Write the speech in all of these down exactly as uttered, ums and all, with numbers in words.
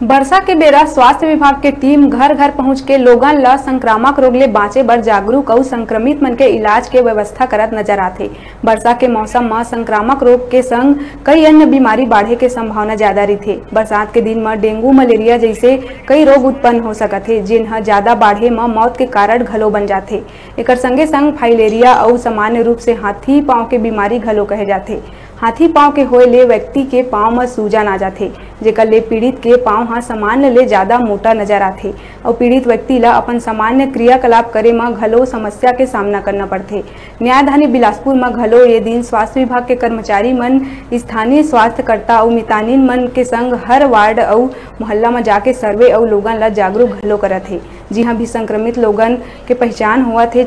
बरसा के बेरा स्वास्थ्य विभाग के टीम घर-घर पहुंच के लोगन ल संक्रामक रोग ले बांचे बर जागरूक अउ संक्रमित मन के इलाज के व्यवस्था करत नजर आथे। बरसा के मौसम म संक्रामक रोग के संग कई अन्य बीमारी बाढ़े के संभावना ज्यादा रहिथे। बरसात के दिन म डेंगू, मलेरिया जइसे कई रोग उत्पन्न हो सकत हे, जेन ह ज्यादा बाढ़े म मौत के कारण घलो बन जाथे। एकर संगे संग फाइलेरिया अउ सामान्य रूप से हाथी पांव के बीमारी घलो कहे जाथे। हाथी पांव के होए ले व्यक्ति के पांव म सूजन आ जाथे, जेकर ले पीड़ित के पांव ह सामान्य ले ज्यादा मोटा नजर आथे अउ पीड़ित व्यक्ति ल अपन सामान्य क्रियाकलाप करे म घलो समस्या के सामना करना पड़थे। न्यायधानी बिलासपुर म घलो ये दिन स्वास्थ्य विभाग के कर्मचारी मन स्थानीय स्वास्थ्यकर्ता अउ मितानिन मन के संग हर वार्ड अउ मोहल्ला म जाके सर्वे अउ लोगन ल जागरूक घलो करत हे। जिहां भी संक्रमित लोगन के पहचान होवत हे,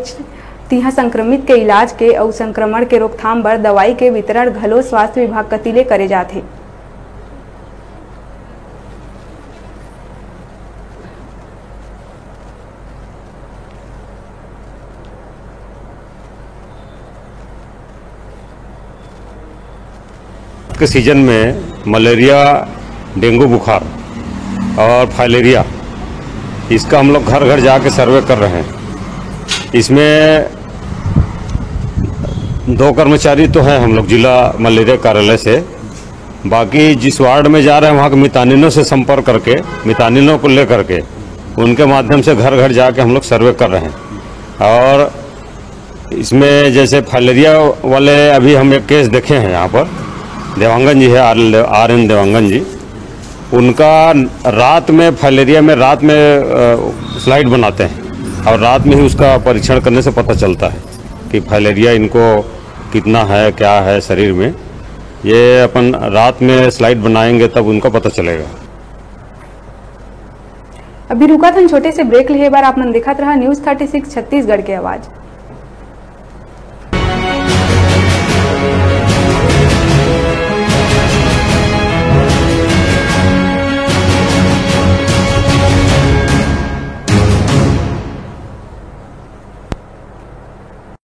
तिहां संक्रमित के इलाज के अउ संक्रमण के रोकथाम बर दवाई के वितरण घलो स्वास्थ्य विभाग कति ले करे जात हे। के सीजन में मलेरिया, डेंगू बुखार और फाइलेरिया, इसका हम लोग घर घर जाके सर्वे कर रहे हैं। इसमें दो कर्मचारी तो हैं हम लोग जिला मलेरिया कार्यालय से, बाकी जिस वार्ड में जा रहे हैं वहाँ के मितानिनों से संपर्क करके, मितानिनों को लेकर के उनके माध्यम से घर घर जाके हम लोग सर्वे कर रहे हैं। और इसमें जैसे फाइलेरिया वाले अभी हम एक केस देखे हैं यहाँ पर, देवांगन जी है, आर एन देवांगन जी, उनका रात में फाइलेरिया में रात में स्लाइड बनाते हैं और रात में ही उसका परीक्षण करने से पता चलता है कि फाइलेरिया इनको कितना है, क्या है शरीर में। ये अपन रात में स्लाइड बनाएंगे तब उनका पता चलेगा। अभी रुकत हन छोटे से ब्रेक लेहे बर। आप मन देखत रहा न्यूज़ थर्टी सिक्स छत्तीसगढ़ के आवाज।